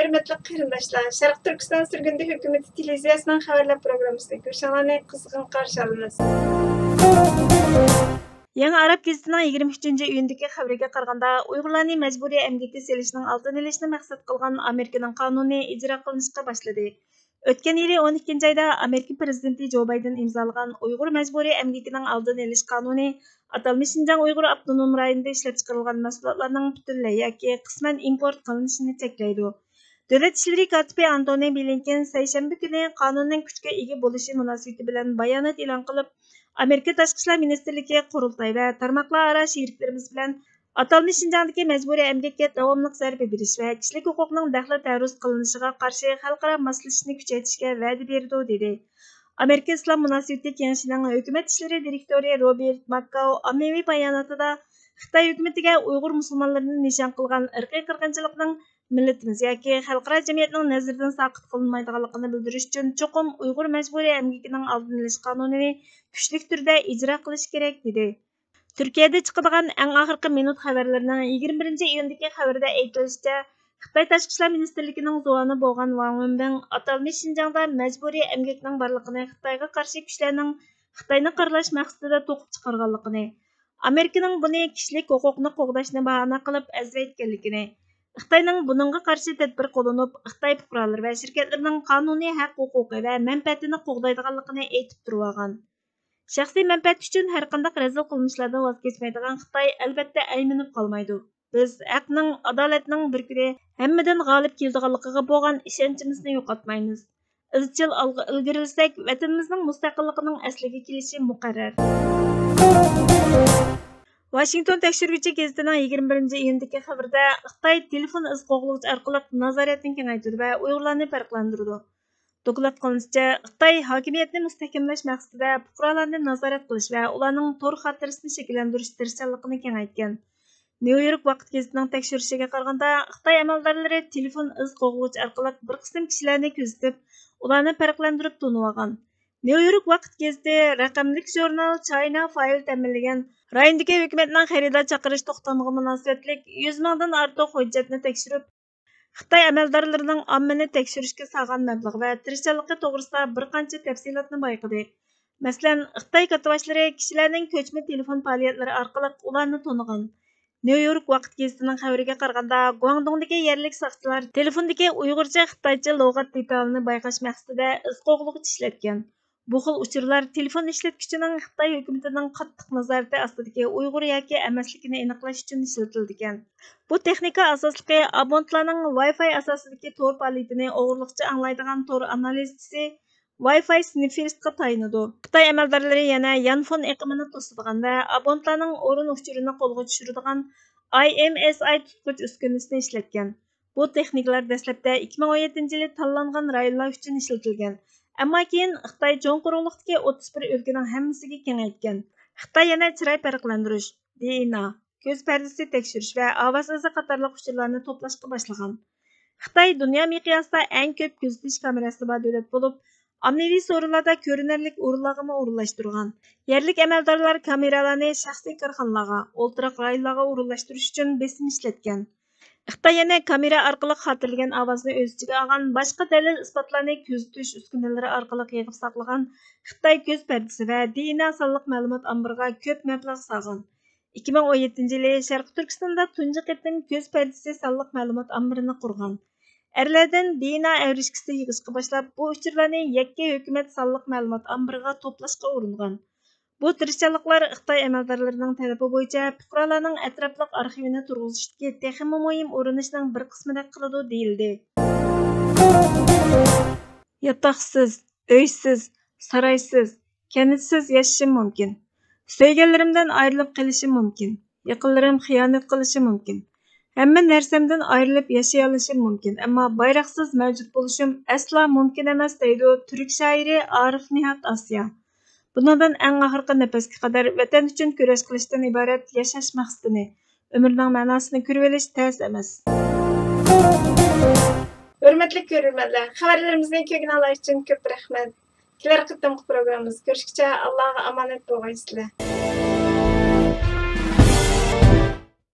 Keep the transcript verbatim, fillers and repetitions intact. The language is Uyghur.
ھۆرمەتلىك قېرىنداشلار، شەرقىي تۈركىستان سۈرگۈندە ھۆكۈمىتى تېلېۋىزىيەسىنىڭ خەۋەرلەر پروگراممىسىغا كۆرۈشۈڭلارنى قىزغىن قارشى ئالىمىز. يېڭى ئاراب گېزىتىنىڭ يىگىرمە ئۈچىنچى ئىيۇندىكى خەۋىرىگە قارىغاندا، ئۇيغۇرلارنى مەجبۇرىي ئەمگەككە سېلىشنىڭ ئالدىنى ئېلىشنى مەقسەت قىلغان ئامېرىكىنىڭ قانۇنى ئىجرا قىلىنىشقا باشلىدى. ئۆتكەن يىلى ئون ئىككىنچى ئايدا ئامېرىكا پىرېزىدېنتى جو بايدېن ئىمزالىغان ئۇيغۇر مەجبۇرىي ئەمگىكىنىڭ ئالدىنى ئېلىش قانۇنى ئاتالمىش شىنجاڭ ئۇيغۇر ئاپتونوم رايونىدا ئىشلەپچىقىرىلغان مەھسۇلاتلارنىڭ پۈتۈنلەي ياكى قىسمەن ئىمپورت قىلىنىشىنى چەكلەيدۇ. دۆلەت ئىشلىرى كاتىپى ئانتونى بلىنكېن سەيشەنبە كۈنى قانۇننىڭ كۈچكە ئىگە بولۇشى مۇناسىۋىتى بىلەن بايانات ئېلان قىلىپ، ئامېرىكا تاشقى ئىشلار مىنىستىرلىكى، قۇرۇلتاي ۋە تارماقلار ئارا شېرىكلىرىمىز بىلەن ئاتالمىش شىنجاڭدىكى مەجبۇرىي ئەمگەككە داۋاملىق زەربە بېرىش ۋە كىشىلىك ھوقۇقنىڭ دەخلى تەرۇز قىلىنىشىغا قارشى خەلقئارا ماسلىشىشنى كۈچەيتىشكە ۋەدە بېرىدۇ، دېدى. ئامېرىكا ئىسلام مۇناسىۋىتى كېڭىشىنىڭ ھۆكۈمەت ئىشلىرى دىرېكتورى روبېرت ماككاۋ ئاممىۋى باياناتىدا خىتاي ھۆكۈمىتىگە ئۇيغۇر مۇسۇلمانلىرىنى نىشان قىلغان ئىرقىي قىرغىنچىلىقنىڭ مىللىتىمىز ياكى خەلقئارا جەمئىيەتنىڭ نەزىرىدىن ساقىت قىلىنمايدىغانلىقىنى بىلدۈرۈش ئۈچۈن چوقۇم ئۇيغۇر مەجبۇرىي ئەمگىكىنىڭ ئالدىنى ئېلىش قانۇنىنى كۈچلۈك تۈردە ئىجرا قىلىش كېرەك، دېدى. تۈركىيەدە چىقىدىغان ئەڭ ئاخىرقى مىنۇت خەۋەرلىرىنىڭ يىگىرمە بىرىنچى ئىيۇندىكى خەۋىرىدە ئېيتىلىشىچە، خىتاي تاشقى ئىشلار مىنىستىرلىكىنىڭ زۇۋانى بولغان ۋاڭ ۋېنبىڭ ئاتالمىش شىنجاڭدا مەجبۇرىي ئەمگەكنىڭ بارلىقىنى خىتايغا قارشى كۈچلەرنىڭ خىتاينى قارىلاش مەقسىتىدە توقۇپ چىقارغانلىقىنى، ئامېرىكىنىڭ بۇنى كىشىلىك ھوقۇقنى قوغداشنى باھانە قىلىپ ئەزۋەيتكەنلىكىنى، خىتاينىڭ بۇنىڭغا قارشى تەدبىر قوللىنىپ، خىتاي پۇقرالىرى ۋە شىركەتلىرىنىڭ قانۇنىي ھەق ھوقۇقى ۋە مەنپەئەتىنى قوغدايدىغانلىقىنى ئېيتىپ تۇرۇۋالغان. شەخسىي مەنپەئەت ئۈچۈن ھەرقانداق رەزىل قىلمىشلاردىن ۋاز كەچمەيدىغان خىتاي ئەلۋەتتە ئەيمىنىپ قالمايدۇ. بىز ھەقنىڭ، ئادالەتنىڭ بىر كۈنى ھەممىدىن غالىب كېلىدىغانلىقىغا بولغان ئىشەنچىمىزنى يوقاتمايمىز. ئىزچىل ئالغا ئىلگىرىلىسەك، ۋەتىنىمىزنىڭ مۇستەقىللىقىنىڭ ئەسلىگە كېلىشى مۇقەررەر. ۋاشىنگتون تەكشۈرگۈچى گېزىتىنىڭ يىگىرمە بىرىنچى ئىيۇندىكى خەۋىرىدە خىتاي تېلېفون ئىز قوغلىغۇچ ئارقىلىق نازارەتنى كېڭەيتىدۇ ۋە ئۇيغۇرلارنى پەرقلەندۈرىدۇ. دوكلات قىلىنىشىچە، خىتاي ھاكىمىيەتنى مۇستەھكەملەش مەقسىتىدە پۇقرالارنى نازارەت قىلىش ۋە ئۇلارنىڭ تور خاتىرىسىنى شەكىللەندۈرۈش تىرىشچانلىقىنى كېڭەيتكەن. نيۇ يورك ۋاقىت گېزىتىنىڭ تەكشۈرۈشىگە قارىغاندا، خىتاي ئەمەلدارلىرى تېلېفون ئىز قوغلىغۇچ ئارقىلىق بىر قىسىم كىشىلەرنى كۆزىتىپ، ئۇلارنى پەرقلەندۈرۈپ تونۇۋالغان. نيۇ يورك ۋاقىت گېزىتى رەقەملىك ژۇرنال چاينا فايل تەمىنلىگەن رايوندىكى ھۆكۈمەتنىڭ خېرىدار چاقىرىش توختامىغا مۇناسىۋەتلىك يۈز مىڭدىن ئارتۇق ھۆججەتنى تەكشۈرۈپ، خىتاي ئەمەلدارلىرىنىڭ ئاممىنى تەكشۈرۈشكە سالغان مەبلەغ ۋە تىرىشچانلىقى توغرىسىدا بىر قانچە تەپسىلاتنى بايقىدى. مەسىلەن، خىتاي كاتتىباشلىرى كىشىلەرنىڭ كۆچمە تېلېفون پائالىيەتلىرى ئارقىلىق ئۇلارنى تونۇغان. نيۇ يورك ۋاقىت گېزىتىنىڭ خەۋىرىگە قارىغاندا، گۇاڭدۇڭدىكى يەرلىك ساقچىلار تېلېفوندىكى ئۇيغۇرچە خىتايچە لۇغەت دېتالىنى بايقاش مەقسىتىدە ئىز قوغلىغۇچ ئىشلەتكەن. بۇ خىل ئۇچۇرلار تېلېفون ئىشلەتكۈچىنىڭ خىتاي ھۆكۈمىتىنىڭ قاتتىق نازارىتى ئاستىدىكى ئۇيغۇر ياكى ئەمەسلىكىنى ئېنىقلاش ئۈچۈن ئىشلىتىلىدىكەن. بۇ تېخنىكا ئاساسلىقى ئابونتلارنىڭ ۋاي فاي ئاساسىدىكى تور پائالىيىتىنى ئوغرىلىقچە ئاڭلايدىغان تور ئانالىزچىسى ۋاي فاي سنىففېرستقا تايىنىدۇ. خىتاي ئەمەلدارلىرى يەنە يانفون ئېقىمىنى توسىدىغان ۋە ئابونتلارنىڭ ئورۇن ئۇچۇرىنى قولغا چۈشۈرىدىغان ئاي ئېم ئېس ئاي تۇتقۇچ ئۈسكۈنىسىنى ئىشلەتكەن. بۇ تېخنىكىلار دەسلەپتە ئىككى مىڭ ئون يەتتىنچى يىلى تاللانغان رايونلار ئۈچۈن ئىشلىتىلگەن، ئەمما كېيىن خىتاي چوڭ قۇرۇقلۇقتىكى ئوتتۇز بىر ئۆلكىنىڭ ھەممىسىگە كېڭەيتكەن. خىتاي يەنە چىراي پەرقلەندۈرۈش، دى ئېن ئا، كۆز پەردىسى تەكشۈرۈش ۋە ئاۋاز ئىزى قاتارلىق ئۇچۇرلارنى توپلاشقا باشلىغان. خىتاي دۇنيا مىقياسىدا ئەڭ كۆپ كۆزىتىش كامېراسى بار دۆلەت بولۇپ، ئاممىۋى سورۇنلاردا كۆرۈنەرلىك ئورۇنلارغىمۇ ئورۇنلاشتۇرغان. يەرلىك ئەمەلدارلار كامېرالارنى شەخسىي كارخانىلارغا، ئولتۇراق رايونلارغا ئورۇنلاشتۇرۇش ئۈچۈن بېسىم ئىشلەتكەن. خىتاي يەنە كامېرا ئارقىلىق خاتىرىلىگەن ئاۋازنى ئۆز ئىچىگە ئالغان باشقا دەلىل-ئىسپاتلارنى كۆزىتىش ئۈسكۈنىلىرى ئارقىلىق يىغىپ ساقلىغان خىتاي كۆز پەردىسى ۋە دى ئېن ئا سانلىق مەلۇمات ئامبىرىغا كۆپ مەبلەغ سالغان. ئىككى مىڭ ئون يەتتىنچى يىلى شەرقىي تۈركىستاندا تۇنجى قېتىم كۆز پەردىسى سانلىق مەلۇمات ئامبىرىنى قۇرغان. ئەرلەردىن دى ئېن ئا ئەۋرىشكىسى يىغىشقا باشلاپ، بۇ ئۇچۇرلارنى يەككە ھۆكۈمەت سانلىق مەلۇمات ئامبىرىغا توپلاشقا ئۇرۇنغان. بۇ تىرىشچانلىقلار خىتاي ئەمەلدارلىرىنىڭ تەلىپى بويىچە پۇقرالارنىڭ ئەتراپلىق ئارخىۋىنى تۇرغۇزۇشتىكى تېخىمۇ مۇھىم ئۇرۇنۇشنىڭ بىر قىسمىدەك قىلىدۇ، دېيىلدى. ياتاقسىز، ئۆيسىز، سارايسىز، كەنتسىز ياشىشىم مۇمكىن. سۆيگەنلىرىمدىن ئايرىلىپ قېلىشىم مۇمكىن. يېقىنلىرىم خىيانەت قىلىشى مۇمكىن. ھەممە نەرسەمدىن ئايرىلىپ ياشىيالىشىم مۇمكىن، ئەمما بايراقسىز مەۋجۇت بولۇشۇم ئەسلا مۇمكىن ئەمەس، دەيدۇ تۈرك شائىرى ئارىف نىھات ئاسىيا. بۇنىڭدىن ئەڭ ئاخىرقى نەپەسكە قەدەر ۋەتەن ئۈچۈن كۈرەش قىلىشتىن ئىبارەت ياشاش مەقسىتىنى، ئۆمۈرنىڭ مەناسىنى كۆرۈۋېلىش تەس ئەمەس. ھۆرمەتلىك كۆرۈرمەنلەر، خەۋەرلىرىمىزنى كۆرگىنىڭلار ئۈچۈن كۆپ رەھمەت. كېلەر قېتىمقى پروگراممىمىزدا كۆرۈشكىچە ئاللاغا ئامانەت بولغايسىلەر.